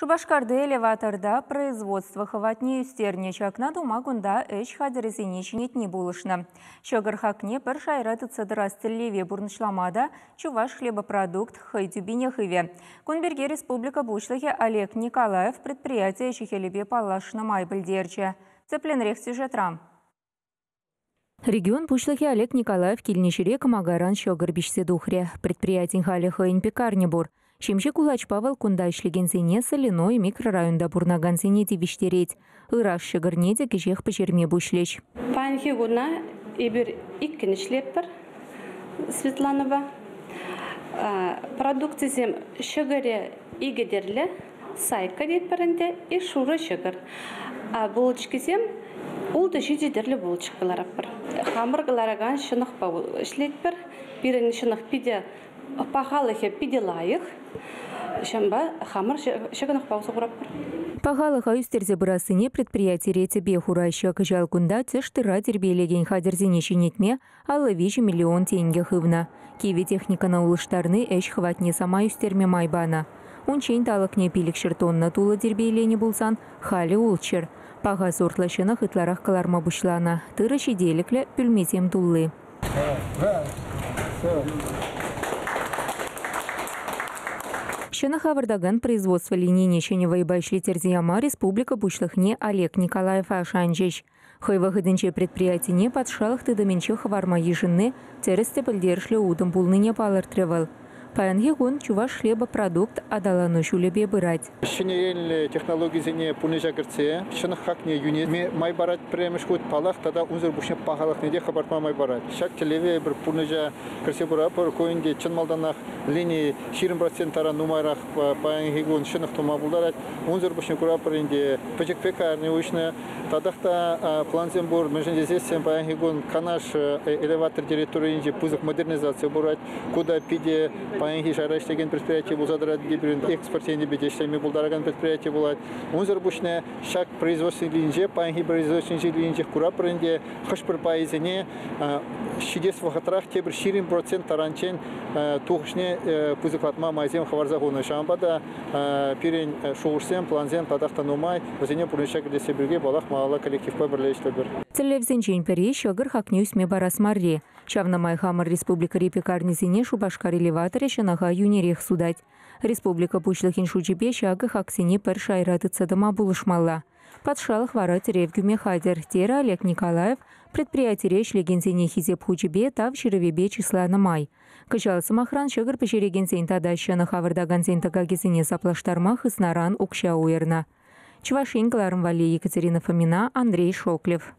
Шупашкарти элеваторта производство хӑватне ӳстернӗ. Ҫакна тума кунта ӗҫ хатӗрӗсене ҫӗнетни пулӑшнӑ. Ҫӑкӑр хакне пӗр шайра тытса тӑрас тӗллеве пурнӑҫлама та Чувашхлебопродукт хӑй тӳпине хывӗ. Кун пирки республика Пуҫлӑхӗ Олег Николаев предприяти ӗҫӗ-хӗлӗпе паллашнӑ май пӗлтерчӗ. Тӗплӗнрех сюжетра. Регион Пуҫлӑхӗ Олег Николаев килнӗ ҫӗре кӑмакаран ҫӑкӑр пиҫсе тухрӗ. Предприятин халӗ хӑйӗн пекарня пур. Ҫемҫе кулачпа вӑл кунта ӗҫлекенсене Соляной микрорайонта пурӑнакансене тивӗҫтерет. Ыраш ҫӑкӑрне те кӗҫех пӗҫерме пуҫлӗҫ. Паянхи куна эпир иккӗн ӗҫлетпӗр Светланӑпа. Продукцисем ҫӑкӑрӗ икӗ тӗрлӗ, сайка тетпӗр ӗнтӗ, и шурӑ ҫӑкӑр. А булочкисем ултӑ-ҫичӗ тӗрлӗ булочка кӑларатпӑр. Хамӑр кӑларакан ҫӑнӑхпа ӗҫлетпӗр. Пирӗн ҫӑнӑх питӗ пахалӑхӗ питӗ лайӑх. Ҫавӑнпа хамӑр ҫӑкӑнӑхпа усӑ куратпӑр. Пахалӑха ӳстерсе пырассине предприятире тӗпе хураҫҫӗ. Кӑҫал кунта тӗш тырра тирпейлекен хатӗрсене ҫӗнетме 53 миллион тенкӗ хывнӑ. Кивӗ техникӑна улӑштарни ӗҫ хӑватне самай ӳстерме май панӑ. Унччен талӑкне 500 тонна тулӑ тирпейленӗ пулсан, халӗ ултҫӗр. Паха сортлӑ ҫӑнӑх ытларах кӑларма пуҫланӑ. Тырӑ ҫителӗклӗ, пӳлмесем тулли. Ҫӑнӑх авӑртакан производство линине ҫӗнӗ вӑйпа ӗҫлеттерсе яма республика Пуҫлӑхне Олег Николаева шанчӗҫ. Хӑй вӑхӑтӗнче предприятине патшалӑх тытӑмӗнче хӑварма йышӑнни тӗрӗс те пӗлтерӗшлӗ утӑм пулнине палӑртрӗ вӑл. Паянхи кун Чувашхлебопродукт аталану ҫулӗпе пырать. Ҫӗнӗ енлӗ технологисене пурнӑҫа кӗртсе ҫӑнӑх хакне йӳнетме май парать пӗрремӗш хут, паллах, тата унсӑр пуҫне пахалӑхне те хӑпартма май парать. Ҫак тӗллеве эпир пурнӑҫа кӗртсе пыратпӑр. Ку ӗнтӗ чӑн малтанах лини 20% таран нумайрах паянхи кун ҫӑнӑх тума пултарать. Унсӑр пуҫне куратпӑр ӗнтӗ пӗчӗк пекарня уҫнӑ. Татах та плансем пур, мӗншӗн тесессӗн паянхи кун Канаш элеватор территорийӗнче пысӑк модернизаци пырать. Ку та питӗ паянхи шайра ӗҫлекен предприяти пулса тӑрать, пирӗн экспорт енӗпе те ӗҫлеме пултаракан предприяти пулать. Унсӑр пуҫне ҫак производство линийӗнче, паянхи производство линийӗнчех куратпӑр ӗнтӗ, хӑш-пӗр пайӗсене ҫитес вӑхӑтрах тепӗр 20% таранччен тухӑҫне пысӑклатма майсем хӑварса хунӑ. Ҫавӑнпа та пирӗн шухӑшсем, плансем татах та нумай. Вӗсене пурнӑҫа кӗртесси пирки паллах малалла коллективпа пӗрле ӗҫлӗпӗр. Тӗллевсенчен пӗри ҫӑкӑр хакне ӳсме парас марри. Ҫавна май хамӑр республикӑри пекарньӑсене Шупашкар элеваторӗ ҫӑнӑха йӳнерех сутать. Республика Пуҫлӑхӗн шучӗпе ҫакӑ хаксене пӗр шайра тытса тӑма пулӑшмалла. Патшалӑх вара тӗрев кӳме хатӗр, терӗ Олег Николаев предприятире ӗҫлекенсене Хисеп хучӗпе, Тав ҫырӑвӗпе чысланӑ май. Кӑҫал, сӑмахран, ҫӑкӑр пӗҫерекенсен тата ҫӑнӑх авӑртакансен тӑкакӗсене саплаштарма хыснаран укҫа уйӑрнӑ. Чӑваш Ен кӑларӑм валли Екатерина Фомина, Андрей Шоклев.